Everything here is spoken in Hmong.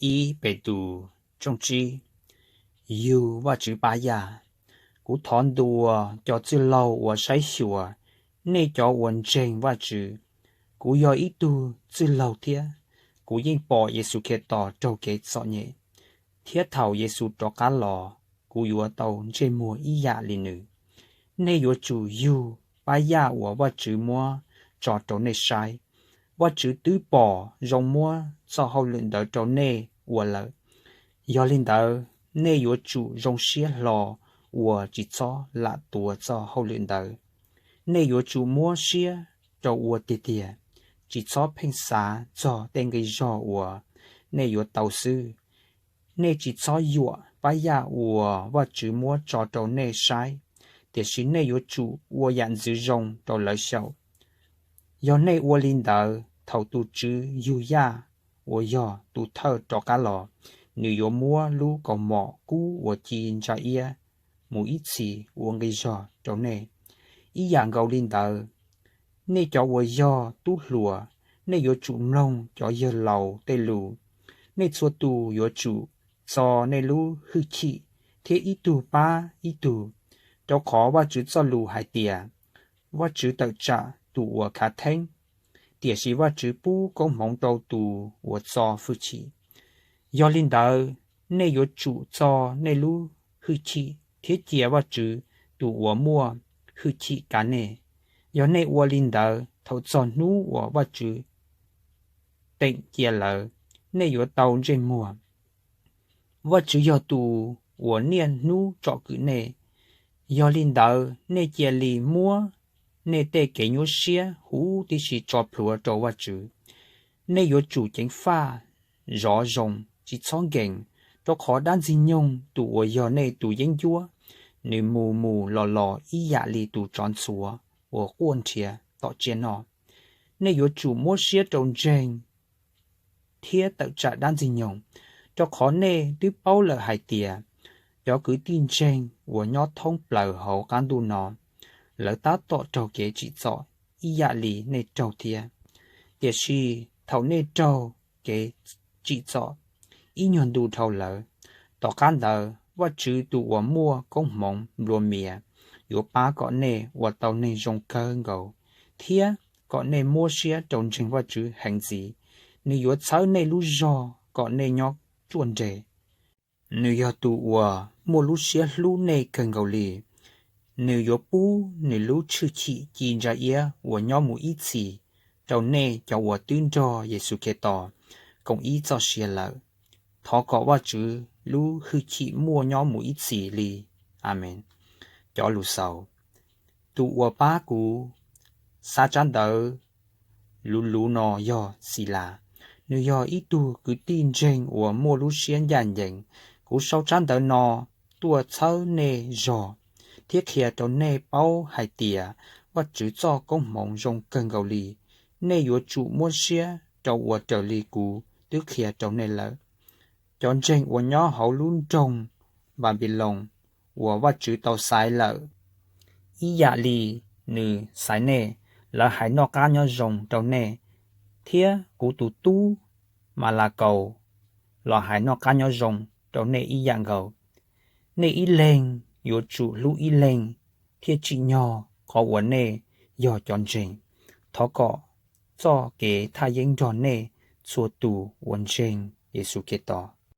I Petus tshooj tsib. Yug Vajtswv pab yaj. Kuv thov ntuas cov txwj laug uas saib xyuas, nej cov uas ntseeg Vajtswv. Kuv yog ib tug txwj laug thiab, kuv yeej pom Yexus Khetos raug kev txom nyem, thiab thaum Yexus rov qab los, kuv yuav tau ntsej muag ib yam li nws. Nej yuav tsum yug pab yaj uas Vajtswv muab tso rau nej saib. Vajtswv twb pom zoo muab txoj hauj lwm ntawd rau nej ua lawm. Yog li ntawd, nej yuav tsum zoo siab hlo ua, tsis txhob lam tuav txoj hauj lwm ntawd. Nej yuav tsum muab siab rau ua tiag tiag, tsis txhob pheej xav txog tej nqi zog uas nej yuav tau xwb. Nej tsis txhob yuam pab yaj uas Vajtswv muab tso rau nej saib, tiam sis nej yuav tsum ua yam ntxwv zoo rau lawv xyaum. Yog nej ua li ntawd, thaum tus tswv yug yaj uas yog tus thawj rov qab los, nws yuav muab lub kaus mom kub uas ci ntsa iab mus ib txhis ua nqi zog rau nej. Ib yam nkaus li ntawd, nej cov uas yog tub hluas, nej yuav tsum mloog cov yawg laus tej lus. Nej txhua tus yuav tsum txo nej lub hwj chim thiab ib tug pab ib tug, rau qhov Vajtswv txoj lus hais tias, Vajtswv tawm tsam tus uas khav theeb, tiam sis Vajtswv pub koob hmoov rau tus uas txo hwj chim. Yog li ntawd, nej yuav tsum txo nej lub hwj chim thiab cia Vajtswv tus uas muaj hwj chim kav nej. Yog nej ua li ntawd, thaum txog hnub uas Vajtswv teem cia lawm, nej yuav tau ntsej muag. Vajtswv yog tus uas niaj hnub tsom kwm nej. Yog li ntawd, nej cia li muab nej tej kev nyuaj siab huv tib si tso plhuav rau Vajtswv. Nej yuav tsum ceev faj, zov zoo, tsis txhob nkees, rau qhov dab Ntxwg Nyoog tus uas yog nej tus yeeb ncuab, nws mus mus los los ib yam li tus tsov ntxhuav uas quaj nrhiav tom tsiaj noj. Nej yuav tsum muab siab rau ntseeg thiab tawm tsam dab Ntxwg Nyoog, rau qhov nej twb paub lawm hais tias, cov kwv tij ntseeg uas nyob thoob plaws hauv qab ntuj no, lawv tab tom raug kev tsim txom ib yam li nej raug thiab. Tiam sis thaum nej raug kev tsim txom ib nyuag ntu dhau lawm, tom qab ntawd Vajtswv tus uas muaj koob hmoov nplua mias yuav pab kom nej ua tau neeg zoo kawg nkaus, thiab kom nej muab siab rau ntseeg Vajtswv heev ntxiv. Nws yuav txhawb nej lub zog kom nej nyob ruaj nreg. Nws yog tus uas muaj lub siab hlub nej kawg nkaus li. Nws yuav pub nws lub hwj chim ci ntsa iab uas nyob mus ib txhis rau nej cov uas twb nrog Yexus Khetos koom ib txoj sia lawm. Thov kom Vajtswv lub hwj chim muaj nyob mus ib txhis li. Amees. Cov lus xaus. Tus uas pab kuv xa tsab ntawv luv luv no yog Xilas. Nws yog ib tug kwv tij ntseeg uas muaj lub siab ncaj ncees. Kuv sau tsab ntawv no tuaj txhawb nej zog thiab qhia rau nej paub hais tias Vajtswv txoj koob hmoov zoo kawg nkaus li. Nej yuav tsum muab siab rau ua raws li kuv twb qhia rau nej lawm. Cov ntseeg uas nyob hauv lub nroog Npanpiloos uas Vajtswv tau xaiv lawm ib yam li nws xaiv nej, lawv hais noj qab nyob zoo rau nej, thiab kuv tus tub Malakaus los hais noj qab nyob zoo rau nej ib yam nkaus. Nej ib leeg yuav tsum hlub ib leeg thiaj tsim nyog qhov uas nej yog cov ntseeg. Thov kom txoj kev thaj yeeb nrog nej txhua tus uas ntseeg Yexus Khetos.